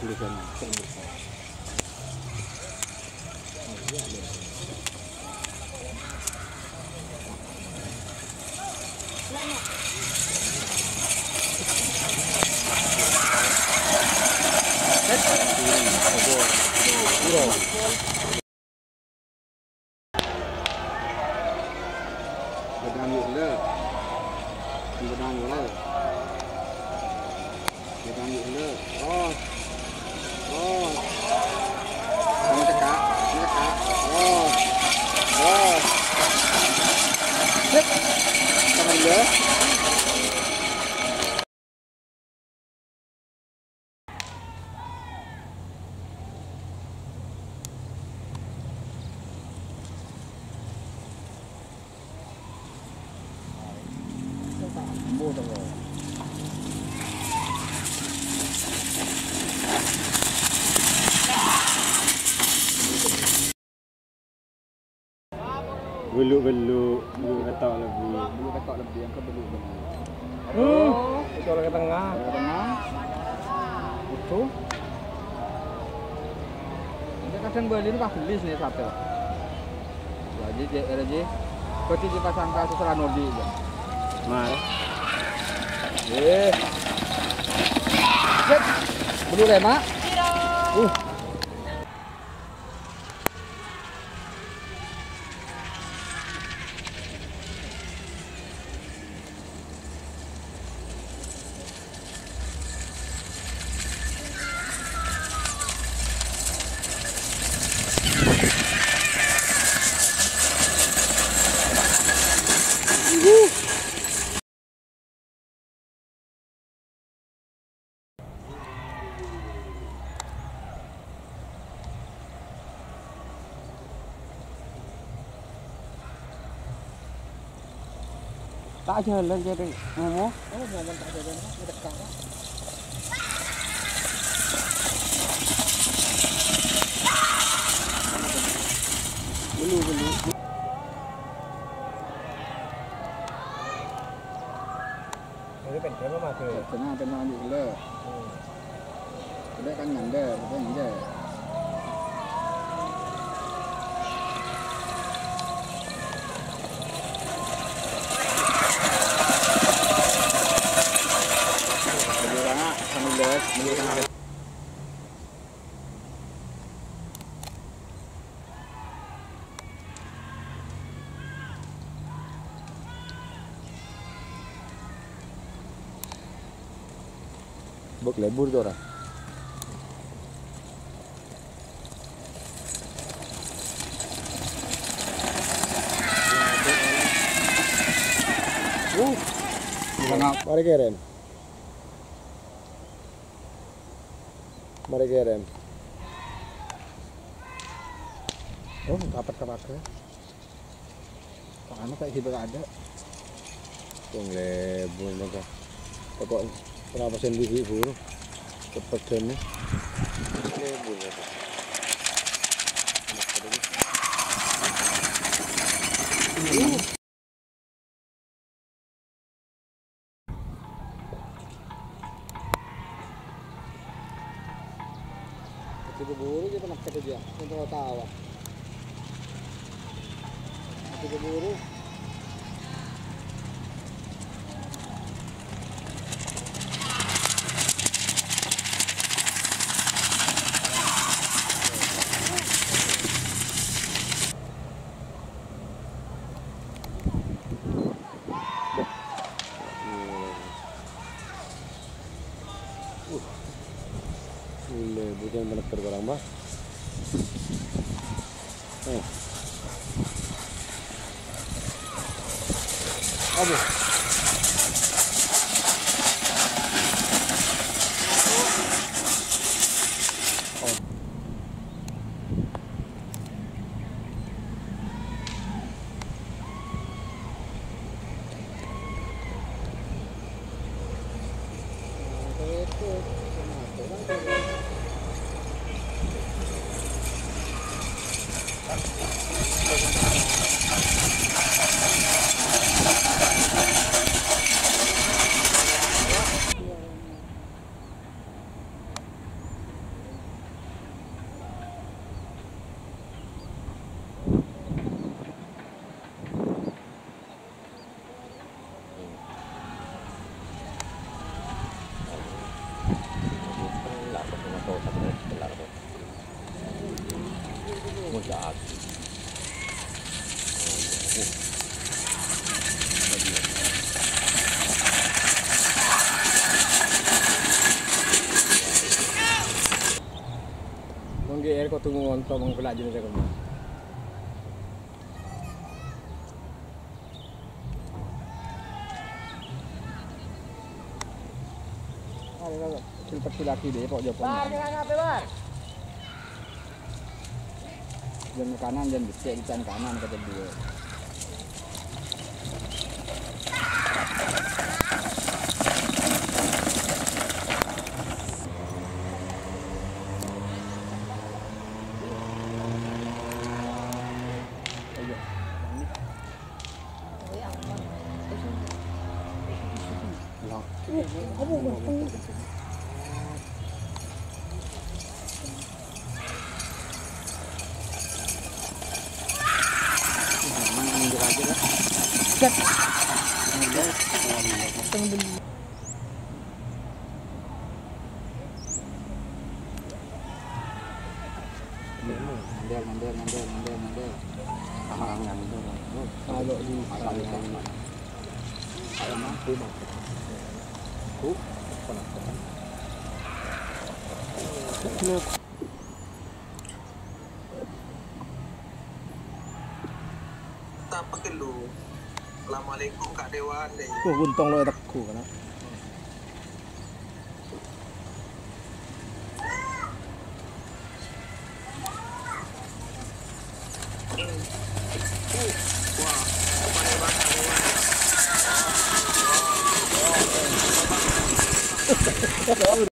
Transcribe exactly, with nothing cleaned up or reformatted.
Gedang yuk, Le. Gedang yuk, Le. Gedang yuk, Le. Terus. Terus. Sama cekak, sama cekak. Terus. Terus. Sip. Tangan, Le. Bellu'-bellu', bellu' ketok lebbi. Bellu' ketok lebbi, engko bellu'-bellu'. Aduh, itu orang ke tengah. Orang ke tengah. Itu. Ini kadang bali ini pas beli sini satu. Lagi J R J. Kau cuci pasang kasus ranodi aja. Mar. Eh. Cek. Bellu' lemak. Uh. Ta' ajhâlân, Cèng, ngomong. Oh, ngomong ta' ajhâlân, Pak. Ngedekkak, Pak. Bellu', bellu'. Jadi pendem apa tuh? Pendem, pendem lanjut dulu. Hmm. Udah kan nyandar, udah nyandar. Bellu' tengah, sambil lihat, bellu' tengah. Bâk lebur to, ra? Uh, marè kèrèm. Marè kèrèm. Oh, rapet ka paghâr. Anu kayak gitu ada. Wong lebur maka. Pokok kenapa sendiri buru? Cepet jane. Lebur maka. Mati keburu kita nak kerja, kita tawa. Mati keburu. Uh. Gila, bujang bener barang, Bah. Eh. Aduh. Oh. Kodhu ngontong pelajaran saya kemana. Ayo, ayo, ayo. Kecil-kecil lagi deh, kok jopo. Bar, jangan ngape, Bar? Jân kanan, jân becek, jân kanan, kata dia. Ngandel, ngandel, ngandel, ngandel, ngandel. Ah, ngandel. Kalau di Assalamualaikum, Kak Dewan. Wah, untung lo teko kana.